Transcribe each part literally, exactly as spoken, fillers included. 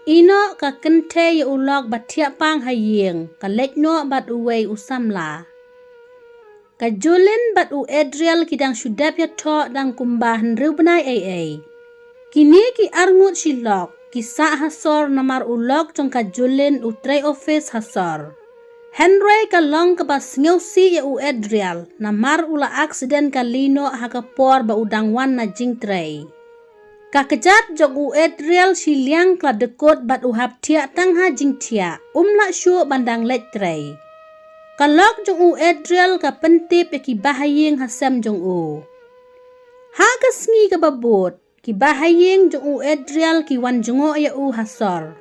Ïehnoh ka kynthei ïa u lok ba thiah pang ha ïing, ka leit noh bad uwei u samla. Ka Julin bad u Adriel ki dang shu dep ïathoh dang kumba hynriew bnai ei ei. Kine ki arngut shi lok, ki sah ha sor namar u lok jong ka Julin u trei office ha sor. Hynrei ka long kaba sngewsih ïa u Adriel, namar u la accident ka lyngngoh ha ka por ba u dang wan na jingtrei. Ka kjat jong u Adriel shiliang ka la dkut bad u hap thiah tang ha jingthiah, um lah shuh ban dang leit trei. Ka lok jong u Adriel ka pyntip ïa ki bahaïing ha sem jong u. Ha ka sngi kaba bud, ki bahaïing jong u Adriel ki wan jngoh ïa u ha sor.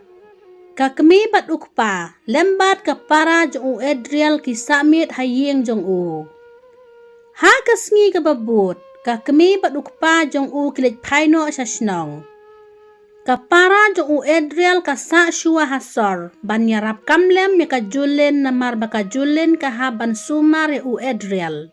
Ka kmie bad u kpa, lem bad ka para jong u Adriel ki sah miet ha ïing jong u. Ha ka sngi kaba bud, ka kmie bad u kpa jong u ki leit phai noh sha shnong. Ka para jong u Adriel ka sah shuwa ha sor, ban ïarap kam lem ïa ka Julin namar ba ka Julin ka hap ban sumar ïa u Adriel.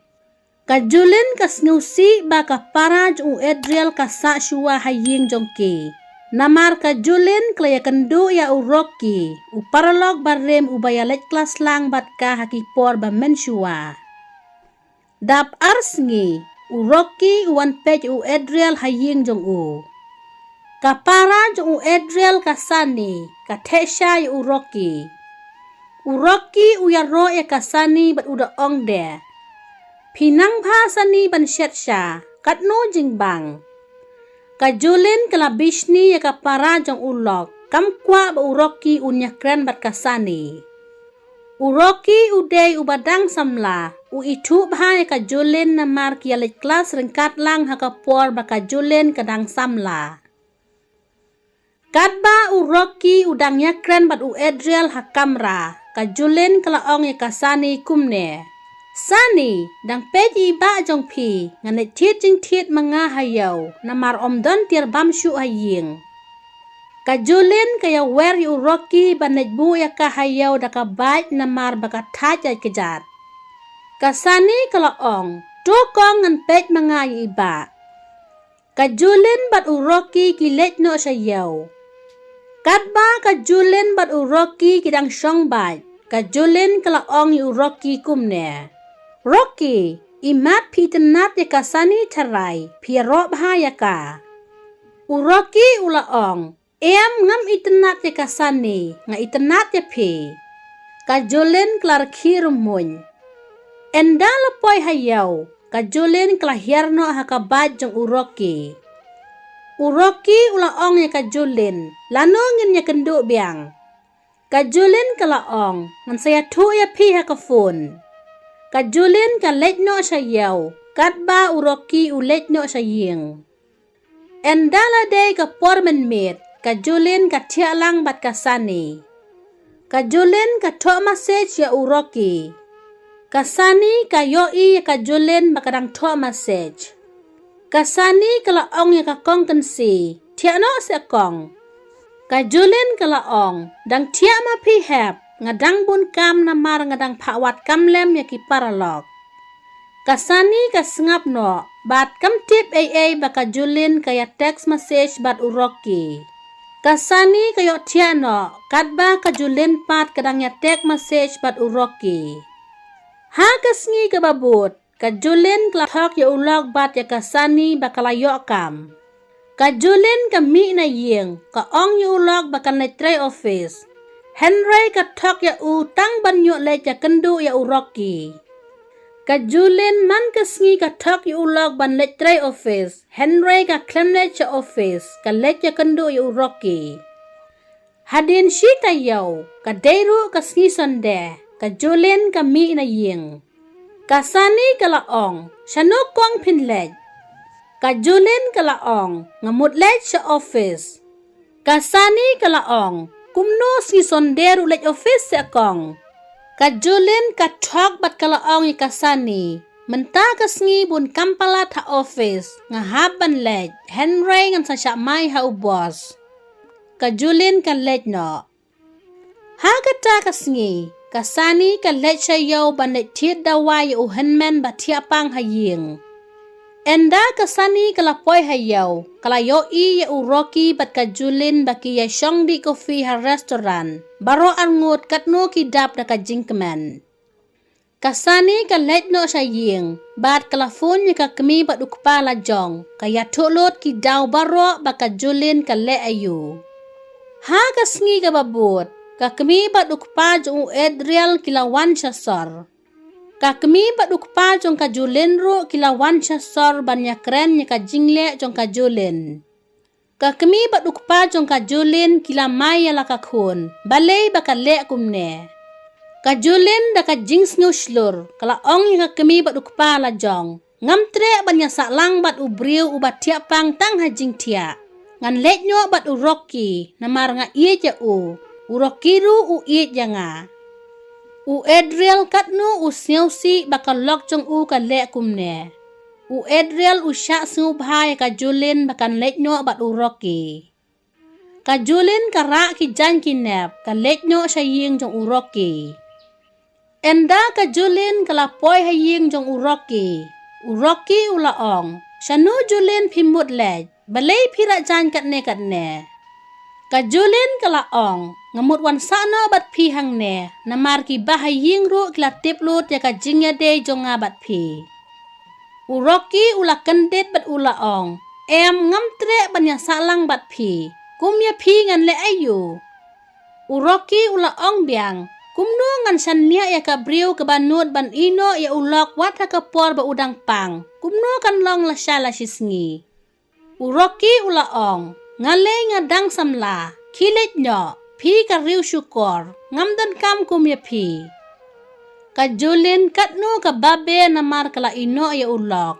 Ka Julin ka sngewsih ba ka para jong u Adriel ka sah shuwa ha ïing jong ki. Namar ka Julin ka la ïakynduh ïa u Rocky, u paralok barim uba ïaleit klas lang bad ka ha ki por ba mynshuwa. Dap ar sngi, u Rocky u wan peit u Adriel ha ïing jong u. Ka para jong u Adriel ka Sani, ka theh sha ïa u Rocky. U Rocky u ïaroh ïa ka Sani bad u da ong de. Phi nang bha Sani ban shet sha, katno jingbang. Ka Julin ka la bishni ïa ka para jong u lok, kam kwah ba u Rocky un ïakren bad ka Sani. U Rocky u dei uba dang samla, u ithuh bha ïa ka Julin namar ki ïaleit klas ryngkat lang ha ka por ba ka Julin ka dang samla. Katba u Rocky u dang ïakren bad u Adriel ha kamra, ka Julin ka la ong ïa ka Sani kumne. Sani, dang peit i bah jong phi, ngan leit thied jingthied ma nga ha ïew, namar ym don tiar bam shuh ha ïing. Ka Julin ka ïawer ïa u Rocky ban leit buh ïa ka ha ïew da ka bike namar ba ka thait ïa kjat. Ka Sani ka la ong, to kong ngan peit ma nga ïa i bah. Ka Julin bad u Rocky ki leit noh sha ïew. Katba ka Julin bad u Rocky ki dang shong bike, ka Julin ka la ong ïa u Rocky kumne. Rocky, imat phi itynnad ïa ka Sani tharai, phi ïaroh bha ïa ka. U Rocky u la ong, em ngam itynnad ïa ka Sani, nga itynnad ïa phi. Ka Julin ka la rkhie rumuin. Ynda la poi ha ïew, ka Julin ka la hiar noh ha ka bike jong u Rocky. U Rocky u la ong ïa ka Julin, lano ngin ïakynduh biang. Ka Julin ka la ong, ngan sa ïathuh ïa phi ha ka phone. Ka Julin ka leit noh sha ïew, katba u Rocky u leit noh sha ïing. Ynda la dei ka por mynmiet, ka Julin ka thiah lang bad ka Sani. Ka Julin ka thoh message ïa u Rocky. Ka Sani ka ïohi ïa ka Julin ba ka dang thoh message. Ka Sani ka la ong ïa ka kong kynsi, thiah noh seh kong. Ka Julin ka la ong, dang thiah ma phi hep, nga dang bun kam namar nga dang phah wad kam lem ïa ki paralok. Ka Sani ka sngap noh, bad kam tip ei ei ba ka Julin ka ïa text message bad u Rocky. Ka Sani ka ïoh thiah noh, katba ka Julin pat ka dang ïa text message bad u Rocky. Ha ka sngi kaba bud, ka Julin ka la thok ïa u lok bad ïa ka Sani ba ka la ïoh kam. Ka Julin ka mih na ïing, ka ong ïa u lok ba kan leit trei office. Hynrei ka thok ïa u tang ban ïoh leit ïakynduh ïa u Rocky. Ka Julin man ka sngi ka thok ïa u lok ban leit trei office. Hynrei ka khlem leit sha office, ka leit ïakynduh ïa u Rocky. Hadien shi taïew, ka dei ruh ka sngi Sunday, ka Julin ka mih na ïing. Ka Sani ka la ong, shano kong phin leit? Ka Julin ka la ong, nga mut leit sha office. Ka Sani ka la ong, kumno sngi Sunday ruh leit office seh kong? Ka Julin ka thok bad ka la ong ïa ka Sani, mynta ka sngi bun kam palat ha office, nga hap ban leit, hynrei ngan sa shah mai ha u boss. Ka Julin ka leit noh. Ha kata ka sngi, ka Sani ka leit sha ïew ban leit thied dawai ïa u hynmen ba thiah pang ha ïing. Ynda ka Sani ka la poi ha ïew, ka la ïohi ïa u Rocky bad ka Julin ba ki ïa shong dih kofi ha restaurant. Baroh arngut katno ki dap da ka jingkmen. Ka Sani ka leit noh sha ïing, bad ka la phone ïa ka kmie bad u kpa la jong, ka ïathuh lut ki daw baroh ba ka Julin ka leh aïu. Ha ka sngi kaba bud, ka kmie bad u kpa jong u Adriel ki la wan sha sor. Ka kmie bad u kpa jong ka Julin ruh ki la wan sha sor ban ïakren ïa ka jingleh jong ka Julin. Ka kmie bad u kpa jong ka Julin ki la mai ïa la ka khun, balei ba ka leh kumne. Ka Julin da ka jingsngew shlur, ka la ong ïa ka kmie bad u kpa la jong, ngam treh ban ïa sah lang bad u briew uba thiah pang tang ha jingthiah. Ngan leit noh bad u Rocky, namar nga ïeit ïa u, u Rocky ruh u ïeit ïa nga. U Adriel katno u sngewsih ba ka lok jong u ka leh kumne. U Adriel u shah sngewbha ïa ka Julin ba kan leit noh bad u Rocky. Ka Julin ka rah ki jaiñ ki nep, ka leit noh sha ïing jong u Rocky. Ynda ka Julin ka la poi ha ïing jong u Rocky. U Rocky u la ong, shano Julin phi mut leit, balei phi rah jaiñ katne katne. Ka Julin ka la ong, nga mut wan sah noh bad phi hangne, namar ki bahaïing ruh ki la tip lut ïa ka jingïadei jong nga bad phi. U Rocky u la kyndit bad u la ong, em ngam treh ban ïa sah lang bad phi, kum ïa phi ngan leh aïu. U Rocky u la ong biang, kumno ngan shaniah ïa ka briew kaba nud ban ïehnoh ïa u lok wat ha ka por ba u dang pang, kumno kan long lashai lashisngi. U Rocky u la ong, nga lei nga dang samla, khie leit noh, phi ka riew shukor, ngam donkam kum ïa phi. Ka Julin katno ka babe namar ka la ïehnoh ïa u lok.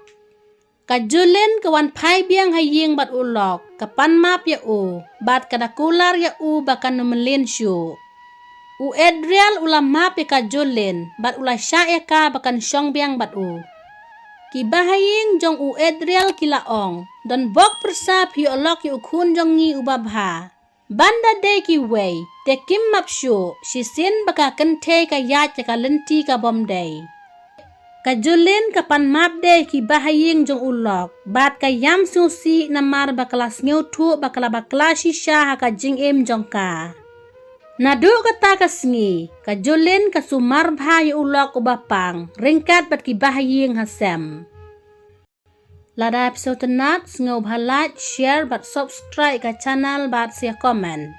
Ka Julin ka wan phai biang ha ïing bad u lok, ka pan map ïa u, bad ka da kular ïa u ba kan ym mlien shuh. U Adriel u la map ïa ka Julin, bad u la shah ïa ka ba kan shong biang bad u. Ki bahaïing jong u Adriel ki la ong, don bok pyrsa phi ïoh lok ïa u khun jong ngi uba bha. Ban da dei kiwei, te kim map shuh, shisien ba ka kynthei ka ïaid ïa ka lynti ka bym dei. Ka Julin ka pan map de ki bahaïing jong u lok, bad ka ïam sngewsih namar ba ka la sngewthuh ba ka la bakla shisha ha ka jingim jong ka. Naduh kata ka sngi, ka Julin ka sumar bha ïa u lok uba pang, ryngkat bad ki bahaïing ha sem. Lada phi sngewtynnat, sngewbha like, share bad subscribe ka channel bad sa comment.